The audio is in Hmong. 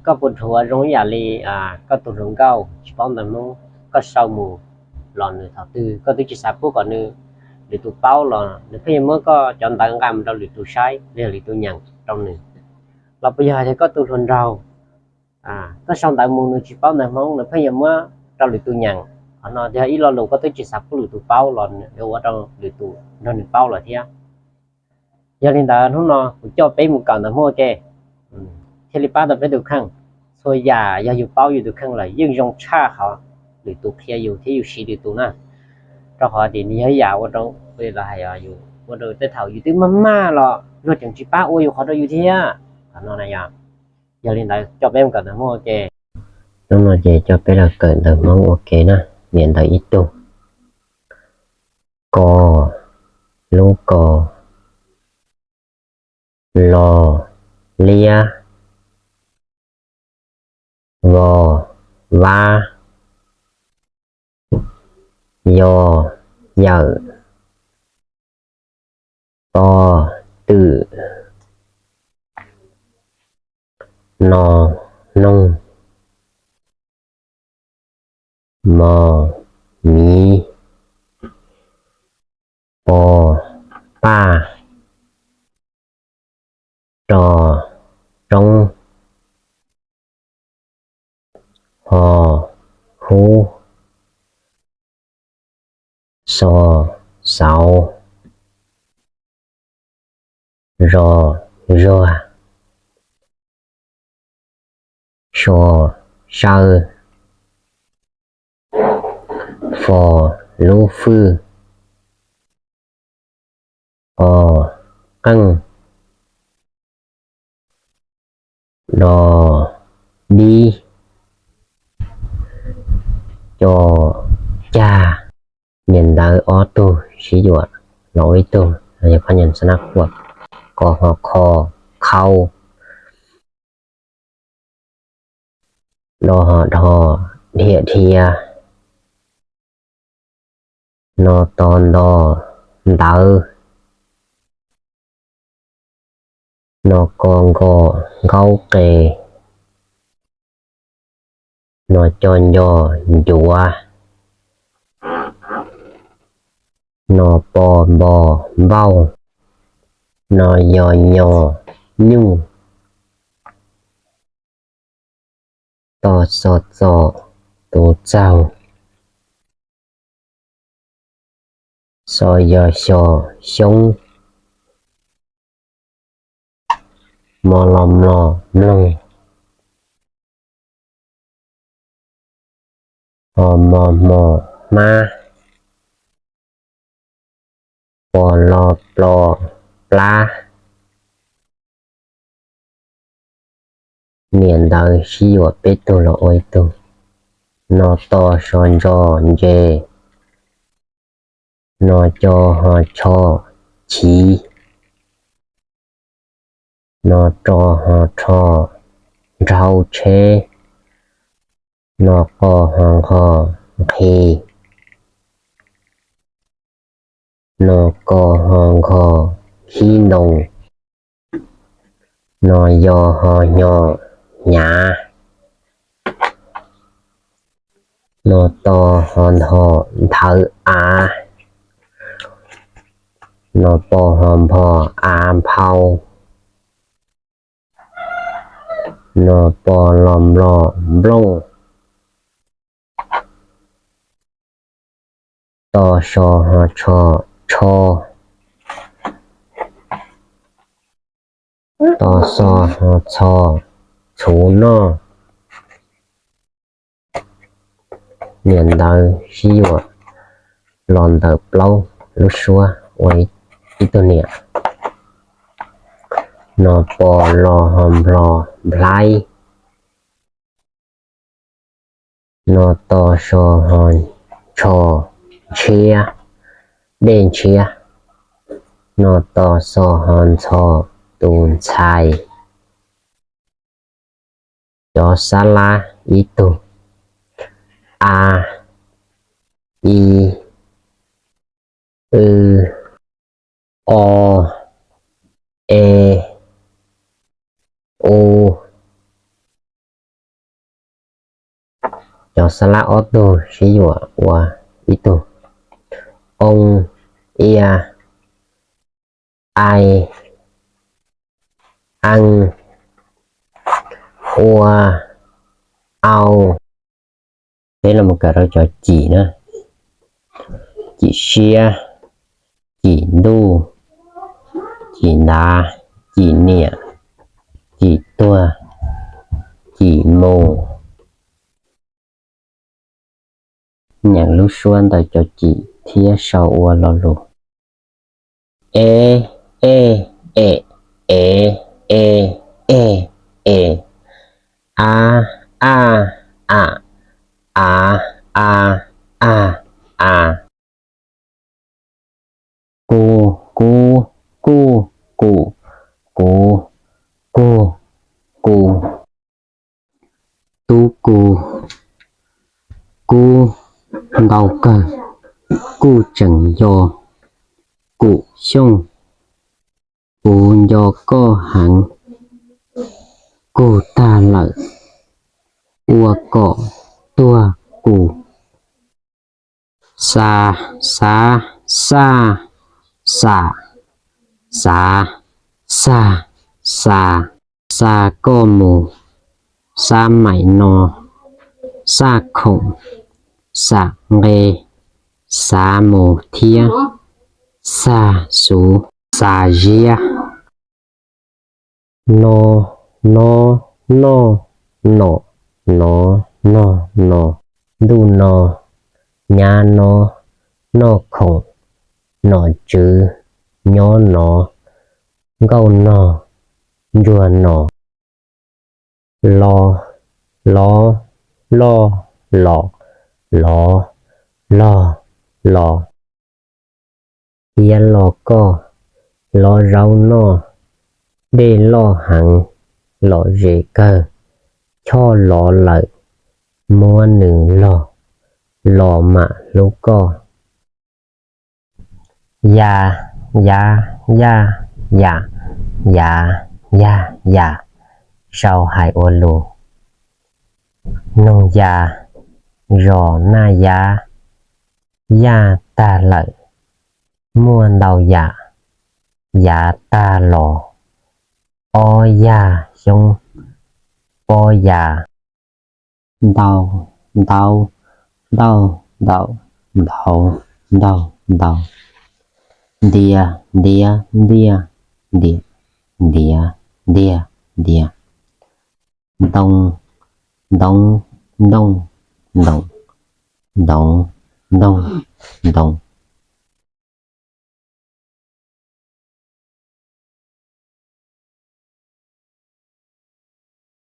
Koj puas dhuav zoo ib yam li koj tus hluas nkauj tsis paub ntawv Hmoob, koj sau mus los nws thaum twg koj twb tsis xav pub kom nws, lwm tus paub los nws pheej yuav muab koj cov ntawv nqa mus rau lwm tus saib los yog lwm tus nyeem rau nws? Los puas yog hais tias koj tus hluas nraug, koj sau ntawv mus nws tsis paub ntawv Hmoob nws pheej yuav muab rau lwm tus nyeem? Qhov no yog ib lo lus koj twb tsis xav pub lwm tus paub los yuav ua rau lwm tus nrog nws paub lawm thiab. Yog li ntawd hnub no kuv coj peb mus kawm ntawv Hmoob ua ke, thiaj li pab tau peb tus kheej. Txhua yam yog yus paub yus tus kheej lawm yeej zoo tshaj qhov lwm tus qhia yus thiab yus siv lwm tus na. Rau qhov tias nws yog ib yam ua rau, los hais yus ua rau tej thaum yus twb maj maj los luag tseem tsis pab ua yus qhov rau yus thiab. Qhov no na yog. Yog li ntawd coj peb mus kawm ntawv Hmoob ua ke. Hnub no ces coj peb los kawm ntawv Hmoob ua ke na. Niam ntawv ib tug: ko, lub ko, lo, liab, vo, vab, yo, yawm, to, twm, no, noog, mo, miv, po, paj, ro, roob, ho, hub, xo, xauv, zo, zuag, so, sawb, fo, lub fwj, qo, qeej, do, dib, co, cag. Niam ntawv ob tug sib yuam los ua ib tug los yog phab nyas xab nab quaj. Ko ho kho, khau. Do ho dho, dhia dhia. No to nto, ntawv. No ko nko, nkaub qe. No co nco, ncuav. No po npo, npauj. No yo nyo, nyuj. To xo txo, tus txaug. Xo yo xyo, xyoob. Mo lo mlo, mloog. Ho mo hmo, hmab. Po lo plo, plab. Niam ntawv sib yuam peb tug los ua ib tug. No to so ntso, ntses. No co ho tsho, chiv. No ro ho rho, nrhau tsheb. No qo ho nqho, nqhis. No ko ho nkho, khib ntoo. No yo ho hnyo, hnyav. No to ho ntho, nthawv av. No po ho npho, av nphau. No po lo nplo, nplooj. To so ho tsho, tsho. To xo ho txho, txhuv noj. Niam ntawv sib yuam los ntawm plaub lub suab ua ib tug niam. No po lo ho nplo, nplhaib. No to so ho ntsho, ntshiab, dej ntshiab. No to xo ho ntxho, tus ntxhais. Cov xab lab ib tug: a, i, w, o, e, u, Cov xa lab ob tug sib yuam ua ib tug. Oo, ia, ai, eej, ua, au. Peb los mus kawm rau cov cim na. Cim siab, cim ntuj, cim ntav, cim niam, cim tuag, cim mus. Nyeem lub suab ntawm cov cim thiab sau ua lo lus. E, e, em, ev, e, e, em. A, a, am, av, av, av. Ku, kub, kuj, kum, kuv, kug, ku. Tub ku, kub ntau kawg, kuj tseem nco Kum Xyooj. Kuv nco koj heev, kug tag lawm, ua kom tuag kuv. Xa, xav, xaj, xam, xav, xag, xas. Xa koj mus, xab maim no, xaj khoom, xam nqe, xav mus thiab, xag xuv, xas ziab. No, no, noj, nom, nov, nog, nos. Ntuj no, nyab no, noj khoom, nom tswv, nyob no, nkauj nog, ntsuag nos. Lo, lov, loj, lom, lov, log, los. Tiab los koj, lov zaub noj, dej loj heev, lom zem kawg, choj lov lawm, muab nws log, los mam hlub koj. Ya, yav, yaj, yam, yav, yag, yam. Sau hais ua lus. Noog ya, zos Naj Yab, yaj tag lawm, muaj ntau yam, yav tag los, ob yaj xyoob, pob ya. Ntau, ntau, ntauj, ntaum, ntauv, ntaug, ntaus. Ntia, ntiav, ntiaj, ntiam, ntiav, ntiag, ntias. Ntoo, ntoo, ntooj, ntoom, ntoov, ntoog, ntoos.